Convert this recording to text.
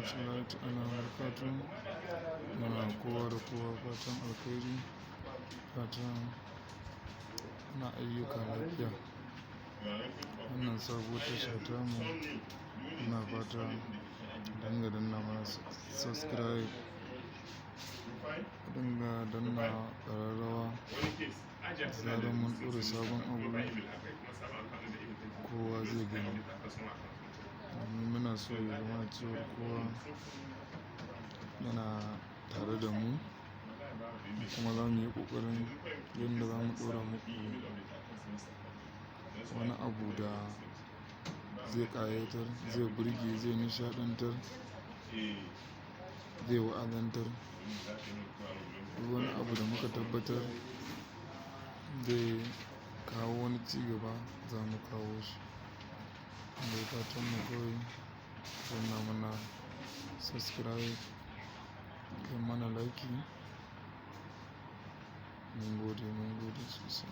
Rahmatullahi ta'ala wa barakatuh. Muna kowa da kowa fatan alkhairi, fatan ana ayyuka lafiya. Wannan sabuwar tasha tamu, muna fata a dinga danna mana subscribe, a dinga danna ƙararrawa. Da zarar mun ɗora sabon abu, kowa zai gani. Domin muna so ya zamana cewar kowa yana tare da mu, kuma za mu yi ƙoƙarin yadda za mu ɗora muku wani abu da zai ƙayatar, zai burge, zai nishaɗantar, zai wa'azantar. Duk wani abu da muka tabbatar zai kawo wani cigaba, za mu kawo shi. Dai fatan mu kawai ku danna mana subscribe, ku mana like. Mun gode, mun gode sosai.